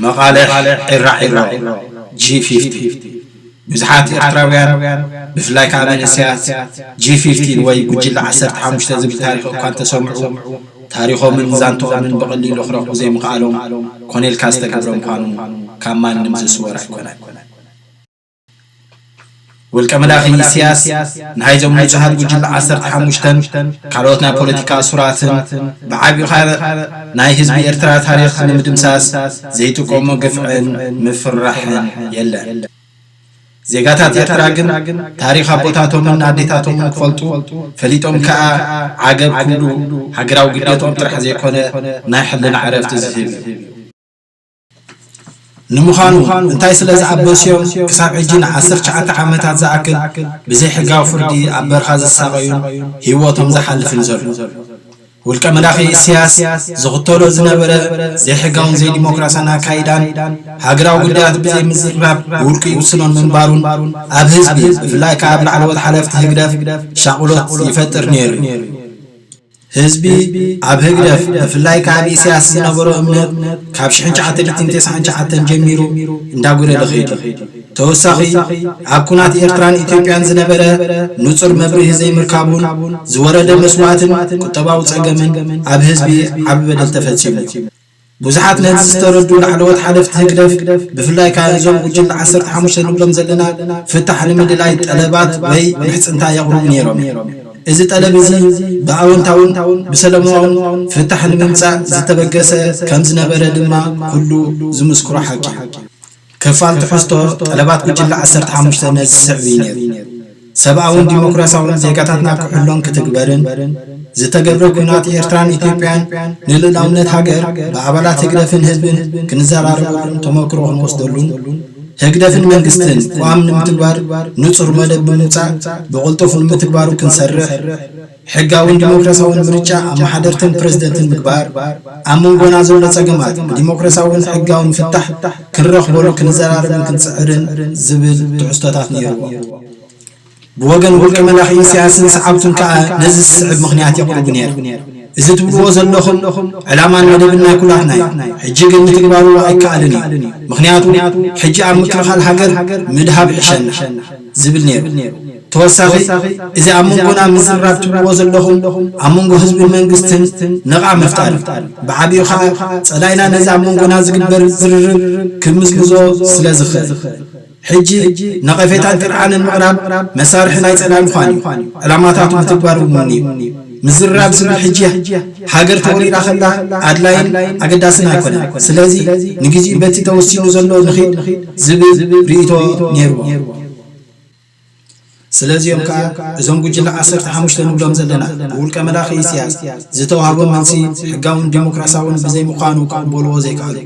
መቓልሕ ዒራዒሮ፣ ጂ ፊፍቲ። ብዙሓት ኤርትራውያን፣ ብፍላይ ከኣ መንእሰያት፣ ጂ ፊፍቲን ወይ ጉጅለ ዓሰርተ ሓሙሽተ ዝብል ታሪኽ እኳ እንተሰምዑ፣ ታሪኾምን ዛንትኦምን ብቐሊሉ ክረኽቡ ዘይምኽኣሎም ኮነ ኢልካ ዝተገብረ ምዃኑ ካብ ማንም ዝስወር ኣይኮነን። ውልቀ መላኺ ኢሳያስ፣ ናይዞም ንጹሃት ጉጅለ ዓሰርተ ሓሙሽተን ካልኦት ናይ ፖለቲካ እሱራትን፣ ብዓቢኡ ኸኣ ናይ ህዝቢ ኤርትራ ታሪኽ ንምድምሳስ ዘይጥቀሞ ግፍዕን ምፍርራሕን የለን። ዜጋታት ኤርትራ ግን፣ ታሪኽ ኣቦታቶምን ኣዴታቶምን ክፈልጡ፣ ፈሊጦም ከኣ ዓገብ ክብሉ፣ ሃገራዊ ግዴትኦም ጥራሕ ዘይኮነ፣ ናይ ሕልና ዕረፍቲ ዝህብ እዩ። ንምዃኑ፣ እንታይ ስለ ዝኣበስዮም ክሳብ ሕጂ ንዓሰርተ ትሽዓተ ዓመታት ዝኣክል ብዘይሕጋዊ ፍርዲ ኣብ በረኻ ዝሳቐዩን ህይወቶም ዝሓልፍን ዘሎ? ውልቀ መላኺ ኢሳያስ ዝኽተሎ ዝነበረ ዘይሕጋውን ዘይዲሞክራሲያን ኣካይዳን፣ ሃገራዊ ጉዳያት ብዘይምዝራብ ብውልቁ ይውስኖን ምንባሩን፣ ኣብ ህዝቢ፣ ብፍላይ ከኣ ኣብ ላዕለዎት ሓለፍቲ ህግደፍ ሻቕሎት ይፈጥር ነይሩ። ህዝቢ ኣብ ህግደፍ፣ ብፍላይ ከኣ ኣብ ኢሳያስ ዝነበሮ እምነት፣ ካብ ሽሕን ትሽዓተ ሚእትን ተስዓን ትሽዓተን ጀሚሩ እንዳጎደለ ኸይዱ። ተወሳኺ፣ ኣብ ኩናት ኤርትራን ኢትዮጵያን ዝነበረ ንጹር መብርሂ ዘይምርካቡን ዝወረደ መስዋእትን ቁጠባዊ ጸገምን ኣብ ህዝቢ ዓቢ በደል ተፈጺሙ። ብዙሓት ነዚ ዝተረዱ ላዕለዎት ሓለፍቲ ህግደፍ፣ ብፍላይ ከኣ እዞም ጉጅለ ዓሰርተ ሓሙሽተ ንብሎም ዘለና፣ ፍታሕ ንምድላይ ጠለባት ወይ ምሕጽንታ የቕርቡ ነይሮም። እዚ ጠለብ እዚ ብኣወንታውን ብሰላማውን ፍታሕ ንምምጻእ ዝተበገሰ ከም ዝነበረ ድማ ኩሉ ዝምስክሮ ሓቂ እዩ። ክፋል ትሕዝቶ ጠለባት ጉጅለ ዓሰርተ ሓሙሽተ ነዚ ዝስዕብ እዩ ነይሩ። ሰብኣውን ዲሞክራሲያውን ዜጋታትና ክሕሎን ክትግበርን፣ ዝተገብረ ኲናት ኤርትራን ኢትዮጵያን ንልኡላውነት ሃገር ብኣባላት ህግደፍን ህዝብን ክንዘራረበሉን ተመክሮ ክንወስደሉን፣ ህግደፍን መንግስትን ቅዋም ንምትግባር ንጹር መደብ ብምውጻእ ብቕልጡፍ ንምትግባሩ ክንሰርሕ፣ ሕጋውን ዲሞክራሲያውን ምርጫ ኣመሓደርትን ፕረዚደንትን ምግባር፣ ኣብ መንጎና ዘሎ ጸገማት ብዲሞክራሲያውን ሕጋውን ፍታሕ ክንረኽበሉ ክንዘራረብን ክንጽዕርን ዝብል ትሕዝቶታት ነይርዎ። ብወገን ውልቀ መላኺ ኢሳያስን ሰዓብቱን ከኣ ነዚ ዝስዕብ ምኽንያት የቕርቡ ነይሮም። እዚ ትብልዎ ዘለኹም ዕላማን መደብን ናይ ኩላትና እዩ። ሕጂ ግን ምትግባሩ ኣይከኣልን እዩ። ምኽንያቱ ሕጂ ኣብ ምክልኻል ሃገር ምድሃብ ይሕሸና ዝብል ነይሩ። ተወሳኺ፣ እዚ ኣብ መንጎና ምዝራብ ትብልዎ ዘለኹም፣ ኣብ መንጎ ህዝብን መንግስትን ነቓ ምፍጣር እዩ። ብዓቢኡ ኸኣ ጸላኢና ነዚ ኣብ መንጎና ዝግበር ዝርርብ ክምዝምዞ ስለ ዝኽእል። ሕጂ ነቐፌታን ጥርዓንን ምቕራብ መሳርሒ ናይ ጸላኢ ምዃን እዩ። ዕላማታቱ ምትግባር እውን እዩ። ምዝራብ ዝብል ሕጂ ሃገር ተወሪራ ከላ ኣድላይን ኣገዳስን ኣይኮነን። ስለዚ ንግዚኡ በቲ ተወሲኑ ዘሎ ንኺድ ዝብል ርእይቶ ነይርዎ። ስለዚኦም ከኣ እዞም ጉጅለ ዓሰርተ ሓሙሽተ ንብሎም ዘለና ብውልቀ መላኺ ኢሳያስ ዝተዋህቦ መልሲ ሕጋውን ዲሞክራሲያውን ብዘይምዃኑ ክቕበልዎ ዘይከኣሉ።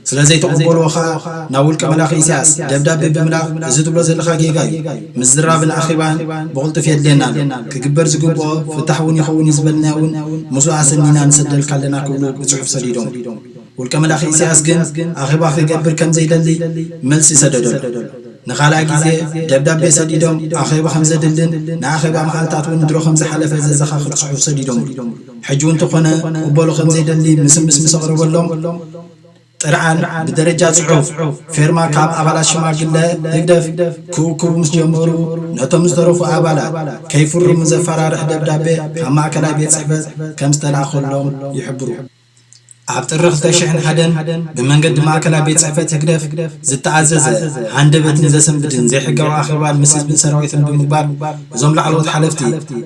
ስለ ዘይተቐበልዎ ኸኣ ናብ ውልቀ መላኺ ኢሳያስ ደብዳቤ ብምልኣኽ፣ እዚ ትብሎ ዘለኻ ጌጋ እዩ። ምዝራብን ኣኼባን ብቕልጡፍ የድልየና ኣሎ። ክግበር ዝግብኦ ፍታሕ እውን ይኸውን እዩ ዝበልናዮ እውን ምስኡ ኣሰኒና ንሰደልካ ኣለና ክብሉ ብጽሑፍ ሰዲዶም። ውልቀ መላኺ ኢሳያስ ግን ኣኼባ ክገብር ከም ዘይደሊ መልሲ ሰደደሉ። ንኻልኣይ ግዜ ደብዳቤ ሰዲዶም ኣኼባ ከም ዘድልን ንኣኼባ መዓልታት እውን ድሮ ከም ዝሓለፈ ዘዘኻኽር ጽሑፍ ሰዲዶምሉ። ሕጂ እውን እንተኾነ ክቕበሎ ከም ዘይደሊ ምስምስ ምስ ኣቕረበሎም፣ ጥርዓን ብደረጃ ጽሑፍ ፌርማ ካብ ኣባላት ሽማግለ ህግደፍ ክእክቡ ምስ ጀመሩ፣ ነቶም ዝተረፉ ኣባላት ከይፍርሙ ዘፈራርሕ ደብዳቤ ካብ ማእከላይ ቤት ጽሕፈት ከም ዝተላእከሎም ይሕብሩ። ኣብ ጥሪ ክልተ ሽሕን ሓደን ብመንገዲ ማእከላይ ቤት ጽሕፈት ህግደፍ ዝተኣዘዘ ሃንደበትን ዘሰንብድን ዘይሕጋዊ ኣኼባን ምስ ህዝብን ሰራዊትን ብምግባር፣ እዞም ላዕለዎት ሓለፍቲ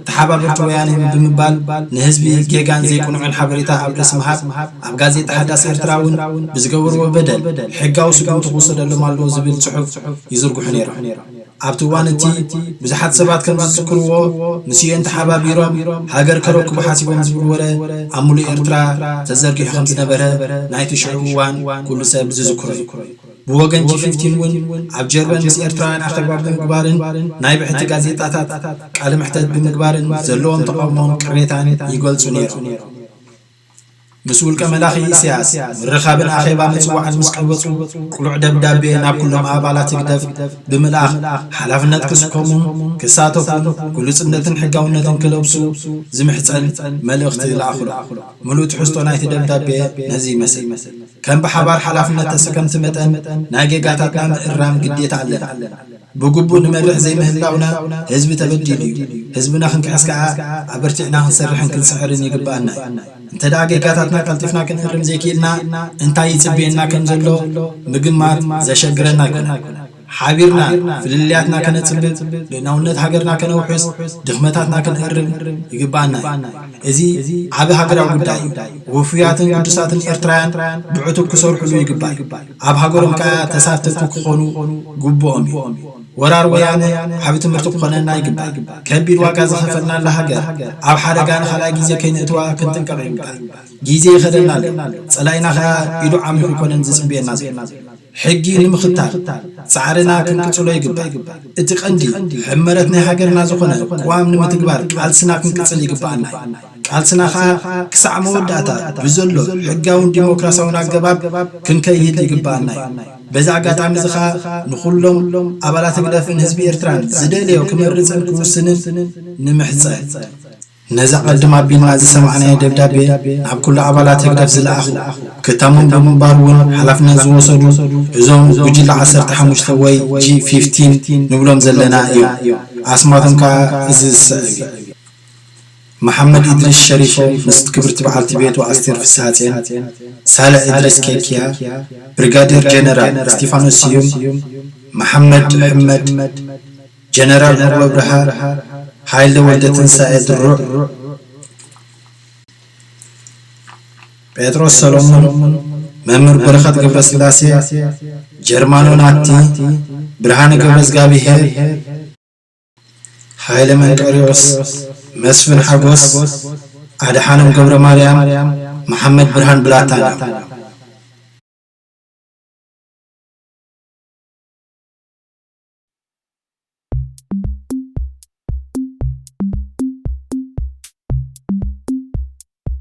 ተሓባበርቲ ወያነ እዮም ብምባል ንህዝቢ ጌጋን ዘይቅኑዕን ሓበሬታ ኣብ ርእሲ ምሃብ፣ ኣብ ጋዜጣ ሓዳስ ኤርትራ እውን ብዝገበርዎ በደል ሕጋዊ ስጉምቲ ክውሰደሎም ኣለዎ ዝብል ጽሑፍ ይዝርግሑ ነይሮም። ኣብቲ እዋን እቲ ብዙሓት ሰባት ከም ዝዝክርዎ፣ ምስኡየን ተሓባቢሮም ሃገር ከረክቡ ሓሲቦም ዝብል ወረ ኣብ ሙሉእ ኤርትራ ተዘርጊሑ ከም ዝነበረ ናይቲ ሽዑ እዋን ኩሉ ሰብ ዝዝክሮ እዩ። ብወገን ጂ ፊፍቲን እውን ኣብ ጀርመን ምስ ኤርትራውያን ኣኼባ ብምግባርን ናይ ብሕቲ ጋዜጣታት ቃለ መሕተት ብምግባርን ዘለዎም ተቓውሞን ቅሬታን ይገልጹ ነይሮም። ምስ ውልቀ መላኺ ኢሳያስ ምርኻብን ኣኼባ ምጽዋዕን ምስ ቀበጹ፣ ቅሉዕ ደብዳቤ ናብ ኩሎም ኣባላት ህግደፍ ብምልኣኽ፣ ሓላፍነት ክስከሙን ክሳተፉን ግሉጽነትን ሕጋውነትን ክለብሱ ዝምሕጸን መልእኽቲ ለኣኹሎም። ምሉእ ትሕዝቶ ናይቲ ደብዳቤ ነዚ ይመስል። ከም ብሓባር ሓላፍነት ተሰከምቲ መጠን፣ ናይ ጌጋታትና ምእራም ግዴታ ኣለና። ብግቡእ ንመርሕ ዘይምህላውና፣ ህዝቢ ተበዲሉ እዩ። ህዝብና ክንክሕስ ከኣ ኣበርቲዕና ክንሰርሕን ክንስዕርን ይግብኣና እዩ። እንተ ደኣ ጌጋታትና ቀልጢፍና ክንእርም ዘይክኢልና፣ እንታይ ይጽበየና ከም ዘሎ ምግማት ዘሸግረና ኣይኮነን። ሓቢርና ፍልልያትና ከነጽብብ፣ ልኡላውነት ሃገርና ከነውሕስ፣ ድኽመታትና ክንእርም ይግብኣና እዩ። እዚ ዓቢ ሃገራዊ ጉዳይ እዩ። ውፉያትን ግዱሳትን ኤርትራውያን ብዕቱብ ክሰርሕሉ ይግባእ። ኣብ ሃገሮም ከኣ ተሳተፍቲ ክኾኑ ግቡኦም እዩ። ወራር ወያነ ዓቢ ትምህርቲ ክኾነና ይግባእ። ከቢድ ዋጋ ዝኸፈልናላ ሃገር ኣብ ሓደጋ ንኻልኣይ ግዜ ከይነእትዋ ክንጥንቀቕ ይግባእ። ግዜ ይኸደና ኣሎ። ጸላኢና ከኣ ኢዱ ዓሚኹ ኣይኮነን ዝጽበየና ዘሎ። ሕጊ ንምኽታል ጻዕርና ክንቅጽሎ ይግባእ። እቲ ቀንዲ ሕመረት ናይ ሃገርና ዝኾነ ቅዋም ንምትግባር ቃልስና ክንቅጽል ይግብኣና እዩ። ቃልስና ኸኣ ክሳዕ መወዳእታ ብዘሎ ሕጋውን ዲሞክራሲያውን ኣገባብ ክንከይድ ይግብኣና እዩ። በዚ ኣጋጣሚ እዚ ኸኣ ንኹሎም ኣባላት ህግደፍን ህዝቢ ኤርትራን ዝደለዮ ክመርጽን ክውስንን ንምሕጸን። ነዚ ኣቐድም ኣቢልና ዝሰማዕናዮ ደብዳቤ ናብ ኩሉ ኣባላት ህግደፍ ዝለኣኹ፣ ክታሞም ብምንባር እውን ሓላፍነት ዝወሰዱ እዞም ጉጅለ ዓሰርተ ሓሙሽተ ወይ ጂ ፊፍቲን ንብሎም ዘለና እዮም። ኣስማቶም ከኣ እዚ ዝስዕብ እዩ። መሓመድ ኢድሪስ ሸሪፎ ምስ ክብርቲ በዓልቲ ቤቱ ኣስቴር ፍስሃጼን፣ ሳልሕ ኢድሪስ ኬኪያ፣ ብሪጋዴር ጀነራል እስቲፋኖስ ስዩም፣ መሓመድ ሕመድ፣ ጀነራል መርወ ብርሃ፣ ሃይለ ወልደ ትንሳኤ ድሩዕ፣ ጴጥሮስ ሰሎሞን፣ መምህር በረኸት ገብረስላሴ፣ ጀርማኖ ናቲ፣ ብርሃነ ገብረዝጋብሄር፣ ሃይለ መንቀርዮስ፣ መስፍን ሓጎስ፣ ኣድሓኖም ገብረ ማርያም፣ መሓመድ ብርሃን ብላታ እዮም።